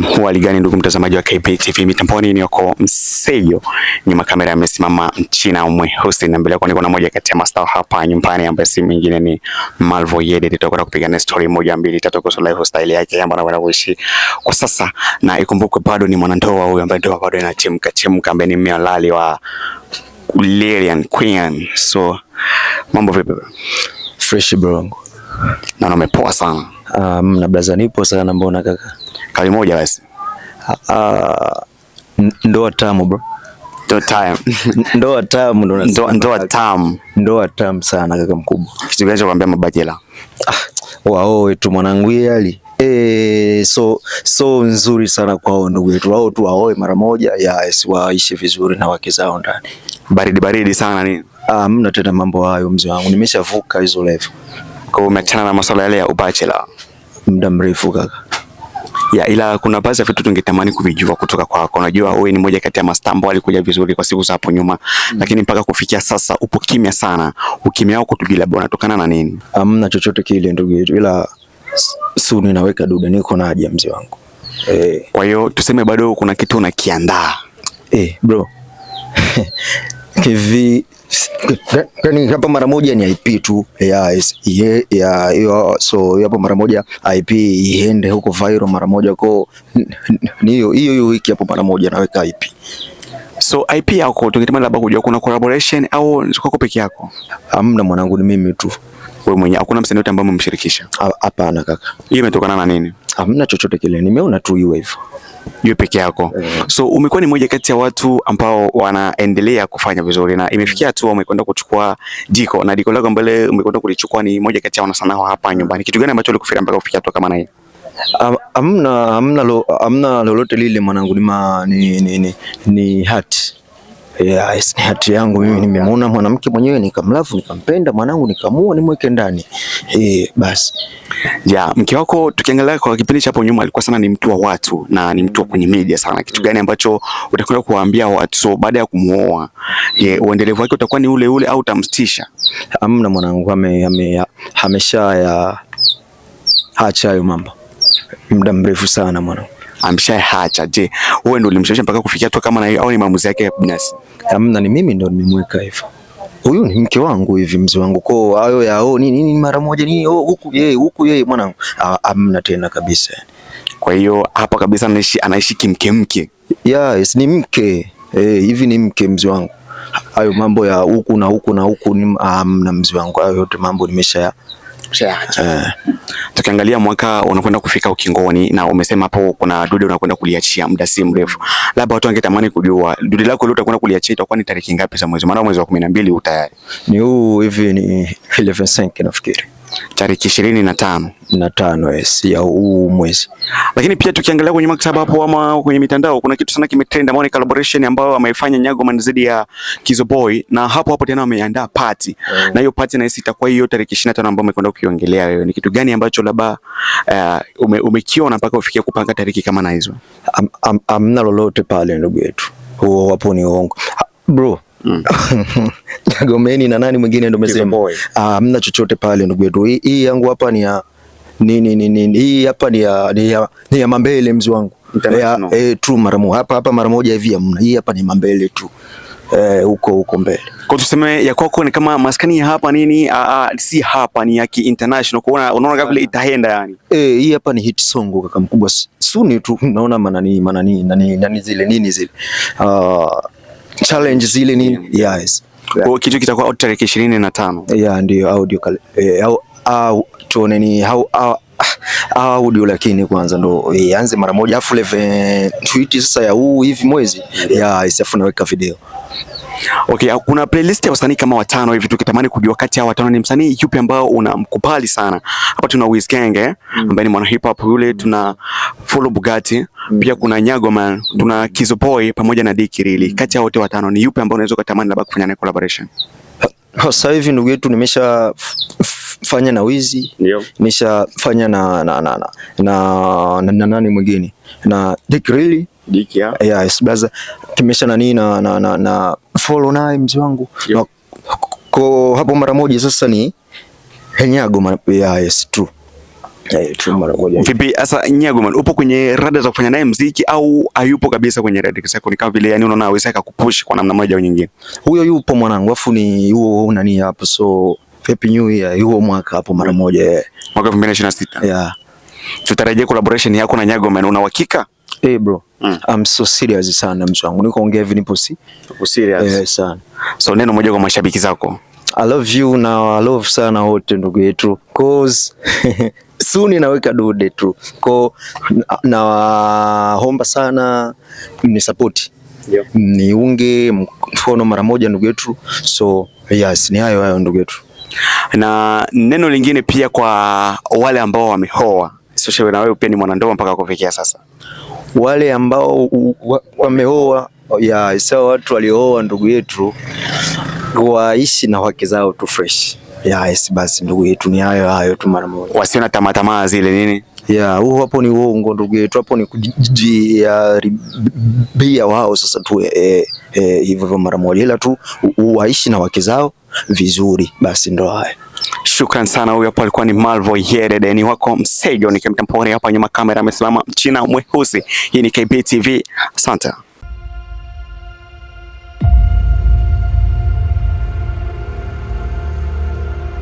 Hali gani ndugu mtazamaji wa KP TV mitamboni, ni wako Mseyo, nyuma kamera amesimama Mchina Umwe Hussein, na mbele yako niko na moja kati ya mastaa hapa nyumbani ambaye si mwingine ni Malvo Yede. Tutakwenda kupiga na story moja mbili tatu kuhusu lifestyle yake ambayo anakwenda kuishi kwa sasa, na ikumbukwe bado ni mwanandoa huyu ambaye ndoa bado inachemka chemka, ambaye ni mume wa Lilian Queen. So mambo vipi? Fresh bro. Naona umepoa sana. Na blaza nipo sana, mbona kaka? Kali moja basi. Ndoa tamu bro. Ndoa tamu. Ndoa tamu ndo nasema. Ndoa tamu. Ndoa tamu sana kaka mkubwa. Kitu gani cha kuambia mabachela? Waoe tu mwanangu hali. So nzuri sana kwao ndugu yetu. Wao tu waoe mara moja, yes, waishi vizuri na wake zao ndani. Baridi baridi sana nini? Mna tena mambo hayo mzee wangu. Nimeshavuka hizo level. Kwa hiyo umeachana na masuala yale ya ubachela muda mrefu kaka. Ya, ila kuna baadhi ya vitu tungetamani kuvijua kutoka kwako. Unajua wewe ni moja kati ya mastaa ambao alikuja vizuri kwa siku za hapo nyuma, lakini mpaka kufikia sasa upo kimya sana. Ukimya wako tujui labda unatokana na nini? Hamna chochote kile ndugu yetu, ila suni naweka dude, niko na haja mzee wangu. Kwa hiyo tuseme bado kuna kitu unakiandaa. Bro. Hivi kwani hapa mara moja ni IP tu ya hiyo, so hapo mara moja IP iende huko viral mara moja kwa ni hiyo hiyo wiki hapo mara moja naweka IP. So IP yako tungetamani labda kujua kuna collaboration au ni kwako peke yako? Hamna mwanangu, ni mimi tu. Wewe mwenyewe, hakuna msanii yote ambaye umemshirikisha? Hapana kaka. Hiyo imetokana na nini? Hamna chochote kile, nimeona tu iwe hivyo. Iwe peke yako. So umekuwa ni moja kati ya watu ambao wanaendelea kufanya vizuri na imefikia hatua umekwenda kuchukua jiko na jiko lako mbele umekwenda kulichukua ni moja kati ya wanasanaa hapa nyumbani. Kitu gani ambacho ulikufikiria mpaka kufikia hatua kama na hii? Hamna lolote lile mwanangu, ni hati. Yes, ni hati yangu mimi. Nimemuona mwanamke mwenyewe nikamlove, nikampenda mwanangu, nikamua nimweke ndani. Basi. Ya, mke wako tukiangalia kwa kipindi cha hapo nyuma alikuwa sana ni mtu wa watu na ni mtu wa kwenye media sana. Kitu gani ambacho utakwenda kuwaambia watu so baada ya kumuoa, uendelevu wake utakuwa ni ule ule au utamstisha? Hamna mwanangu, amesha ya acha hayo mambo muda mrefu sana mwanangu. Ameshaacha. Je, wewe ndio ulimshawishi mpaka kufikia hatua kama na hiyo au ni maamuzi yake binafsi? Hamna, ni mimi ndio nimemweka hivyo. Huyu ni mke wangu hivi mzee wangu. Kwa hayo ya nini nini mara moja nini huku yeye huku yeye mwanangu. Hamna tena kabisa. Kwa hiyo hapa kabisa anaishi kimkemke. Yes, ni mke. Hivi ni mke mzee wangu. Hayo mambo ya huku na huku na huku ni hamna mzee wangu. Hayo yote mambo nimesha Ushaacha. Tukiangalia mwaka unakwenda kufika ukingoni na umesema hapo kuna dude unakwenda kuliachia muda si mrefu. Labda watu wangetamani kujua dude lako leo utakwenda kuliachia itakuwa ni tariki ngapi za mwezi? Maana mwezi wa 12 utayari. Ni huu hivi ni 11 nafikiri. Tariki 25. Na tano, yes, ya huu mwezi. Lakini pia tukiangalia kwenye maktaba hapo ama kwenye mitandao kuna kitu sana kimetrend ambayo ni collaboration ambayo ameifanya Nyago dhidi ya Kizo Boy, na hapo hapo tena wameandaa party. Na hiyo party nahisi itakuwa hiyo tariki 25 ambayo umekwenda kuiongelea wewe. Ni kitu gani ambacho labda umekiona mpaka ufikie kupanga tariki kama na hizo? Hamna lolote pale ndugu yetu. Huo hapo ni uongo. Bro. Nyagomeni na nani mwingine ndio umesema? Hamna chochote pale ndugu yetu. Hii yangu hapa ni ya nini hii hapa ni ya mambele mzee wangu. True mara moja. Hapa mara moja hivi hamna. Hii hapa ni mambele tu. Huko mbele. Kwa tuseme ya kwako ni kama maskani ya hapa nini, si hapa ni ya ki international. Kwa unaona kama vile itaenda yani. Hii hapa ni hit song kaka mkubwa. Suni tu naona manani nani zile nini zile. Challenge zile nini? Yes. Kwa kitu kitakuwa out tarehe 25. Yeah, ndio audio au tuone ni how audio, lakini kwanza ndo ianze mara moja afu level tweet sasa ya huu hivi mwezi. Yeah, afu naweka video. Okay, kuna playlist ya wasanii kama watano hivi, tukitamani kujua kati ya watano ni msanii yupi ambao unamkubali sana. Hapa tuna Wiz Gang ambaye ni mwana hip hop yule, tuna Follow Bugatti, pia kuna Nyagoman, tuna Kizo Boy pamoja na Dick Riley. Kati ya wote watano ni yupi ambao unaweza kutamani labda kufanya naye collaboration? Sasa hivi ndugu yetu nimesha fanya na Wizi, nimeshafanya na na nani mwingine na Dick Riley. Dick, yeah. Yes, brother. Tumesha nani na follow naye mzee wangu. Kwa hapo mara moja sasa ni Nyago, yes, true. Tu mara moja. Vipi sasa Nyagoman, upo kwenye rada za kufanya naye mziki au hayupo kabisa kwenye rada? Kwa sababu ni kama vile yani unaona aweza kukupush kwa namna moja au nyingine. Huyo yupo mwanangu, afu ni huo nani hapo, so Happy New Year huo mwaka hapo mara moja. Mwaka 2026. Yeah. Tutarajia collaboration yako na Nyagoman, una uhakika? Hey bro, I'm so serious sana mzee wangu. Niko ongea hivi nipo si serious. Sana. So neno moja kwa mashabiki zako. I love you na I love sana wote ndugu yetu. Cause soon naweka dude tu. Ko naomba sana ni support. Yeah. Niunge mkono mara moja ndugu yetu. So yes, ni hayo hayo ndugu yetu. Na neno lingine pia kwa wale ambao wamehoa. Sio na wewe pia ni mwanandoa mpaka kufikia sasa. Wale ambao wameoa ya sawa, watu waliooa ndugu yetu waishi na wake zao tu fresh. Yes, basi ndugu yetu ni hayo hayo tu mara moja. Wasio na tamaa zile nini? Ya, huo hapo ni uongo ndugu yetu, hapo ni kujiharibia wao sasa tu hivyo mara moja, ila tu waishi na wake zao vizuri, basi ndo haya. Shukran sana. Huyo hapo alikuwa ni Malvo Yerede, ni wako Msejo nikimtampori hapa nyuma kamera amesimama Mchina mweusi. Hii ni KB TV. Asante.